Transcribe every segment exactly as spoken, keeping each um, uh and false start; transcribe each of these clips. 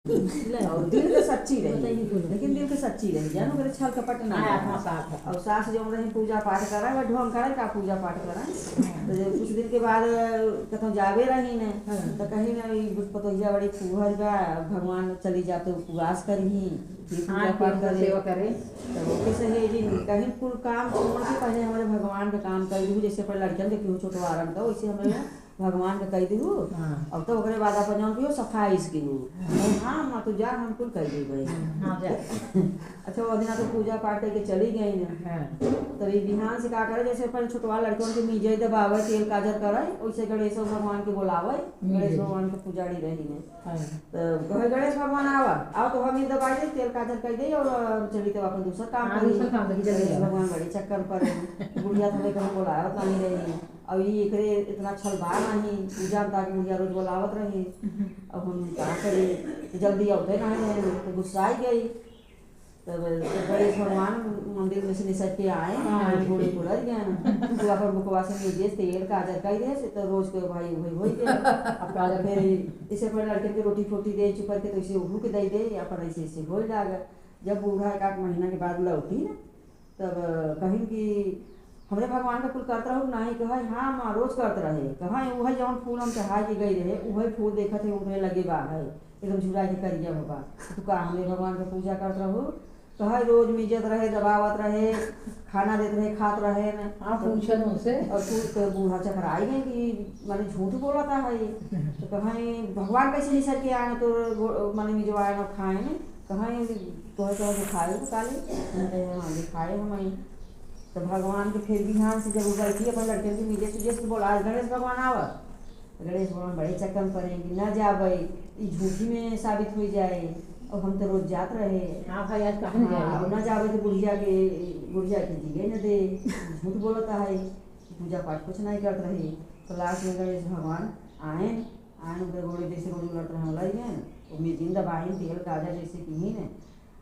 और दिल के सच्ची रही, लेकिन दिल के सच्ची रही, जानो, करे छल कपट ना हाँ, रहे। हाँ, हाँ, हाँ। और सास जो रही पूजा पाठ करा, वह ढोंग करा, का पूजा पाठ करा। तो जब कुछ दिन के बाद कतौ जाबे रही ने, हाँ। तो कहीं ना, "ई पतोहिया बड़ी फूहर बा, भगवान चली जा तो उपवास करही, फिर पूजा हाँ, पाठ फिर करे।" सेवा करे। तो ओके सहेली कहीं कुल काम छोड़ के पहले हमारे भगवान के काम कर दू, जैसे अपने लड़कियन के केहू छोटवारन का, वैसे हमारे भगवान के कह दिहू। हाँ। अब तो ओकरे बाद अपन जौन किहो सफाई से किहू। हाँ। "हाँ, माँ, तू जा, हम कुल कह देबे।" हाँ, जा। अच्छा, वो दिन तो पूजा पाठ करके चली गई ना। हाँ। तब ई बिहान से का करे, जैसे अपन छोटवा लड़कन के मीजे दबावे, तेल काजर करे, वैसे गणेश भगवान के बोलावे, मीजे। गणेश भगवान के पुजारी रही ने। हाँ। तो कहे, "गणेश भगवान आवा, आओ तो हम ई दबाई दे, तेल काजर कर दे और चली तब अपन दूसर काम हाँ, करी।" दूसर काम देखी, जल्दी गणेश आवा। भगवान बड़े चक्कर पर हैं। बुढ़िया तो हमें कहूँ बोलावत नहीं रही। अब ई एकरे इतना छल बा नहीं, उ जानता कि बुढ़िया रोज बोलावत रही। अब हम का करी, जल्दी आवते नहीं रहे, तो गुस्साई गई। तब गणेश भगवान मंदिर में से निसट के आए, हाँ। घोड़े को लद गए। तो अपन बुकवा से नीचे तेल काजर कई दे, से तो रोज के भाई वही होई गए। अब काजर फिर इसे अपने लड़के के रोटी फोटी दे चुपर के, तो इसे उहू के दे दे, अपन ऐसे ऐसे होई लागे। जब बूढ़ा एक आध महीना के बाद लौटी ना, तब कहिन कि "हमरे भगवान का कुल करत रहू?" "नाहीं।" कहे, "हाँ माँ, रोज करत रहे।" कहे, "उहे जौन फूल हम चढ़ाए के गई रहे, उहे फूल देखत है, उनके लगे बा है, एकदम झुरा के करिया हो बा। तू का हमरे भगवान का पूजा करत रहू?" कहे, "रोज मीजत रहे, दबावत रहे, खाना देत रहे, खात रहे न।" हाँ, पूछन उनसे। और पूछ के बूढ़ा चकराई गए कि माने झूठ बोलता है ये। तो कहे, "भगवान कैसे निसर के आए तो गो-, माने मिजवाए न खाए न?" कहे, "तोहे तो दिखाए हो काली?" कहते हैं, "हाँ, दिखाए हम आई।" तो भगवान के फिर बिहान से जब वो गलती अपन लड़के के मीजे से जैसे बोला, "आज गणेश भगवान आवा।" तो गणेश भगवान बड़े चक्कर में पड़े कि "न जाबे, ई झूठी में साबित हो जाए, और हम तो रोज जात रहे।" हाँ भाई, आज कहाँ हाँ, जाए? और न जाबे तो बुढ़िया के, बुढ़िया के जिए न दे, झूठ बोलता है, पूजा पाठ कुछ नहीं करत रहे। तो लास्ट में गणेश भगवान आए, आए उनके गोड़े जैसे रोज उलट रहे लई गए, वो में जिंदा बाहिन तेल काजर जैसे किहिन,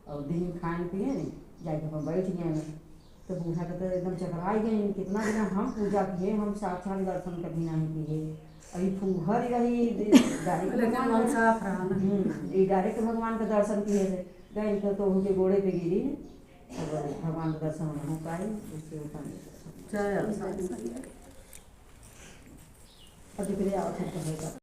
और दिन खान पिए, जाके अपन बैठ गए। तो बूढ़ा के तो एकदम चकराई गए, "कितना दिन हम पूजा किए, हम साक्षात दर्शन कभी नहीं किए।" अभी फूहर ही रही, डायरेक्ट लेकिन भगवान मन रहे। साफ रहा ना। हम्म, ये डायरेक्ट भगवान का दर्शन किए थे। गए तो, तो उनके गोड़े पे गिरी, अब भगवान का दर्शन हो पाए, उससे वो पानी। जय अल्लाह। अब दिख रहे आवत है तो होगा।